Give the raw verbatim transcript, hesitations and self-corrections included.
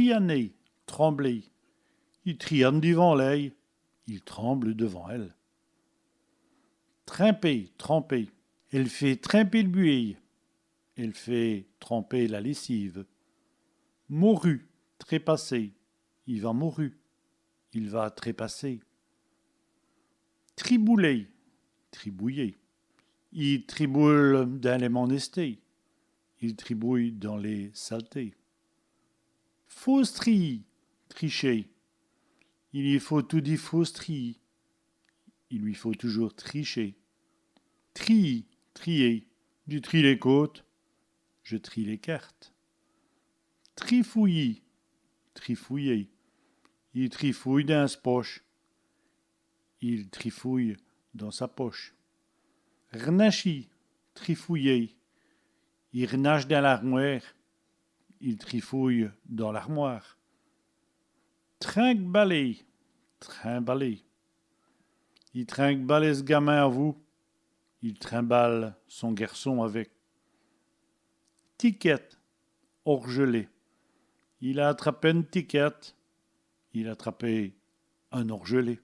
Triyaner, trembler. I triyane divant lèy. Il tremble devant elle. Trimper, tremper. Èle fét trimper l' buwéye. Elle fait tremper la lessive. Moru, trépasser. I va moru. Il va trépasser. Tribouler, tribouiller. I triboule dins lès manèstés. Il tribouille dans les saletés. Faustriyî, tricher. I lî faut toudi faustriyî. Il lui faut toujours tricher. Triyî, trier. Dji trîye lès cautes. Je trie les cartes. Trifouyî, trifouiller. I trifouye dins s' poche. Il trifouille dans sa poche. Rnachî, trifouiller. I rnache dins l'ârmwêre. Il trifouille dans l'armoire. Trinquebaler, trimballer. I trinquebale ès' gamin avou. Il trimballe son garçon avec. Tiquète, orgelet. Il a atrapé ène tiquète. Il a attrapé un orgelet.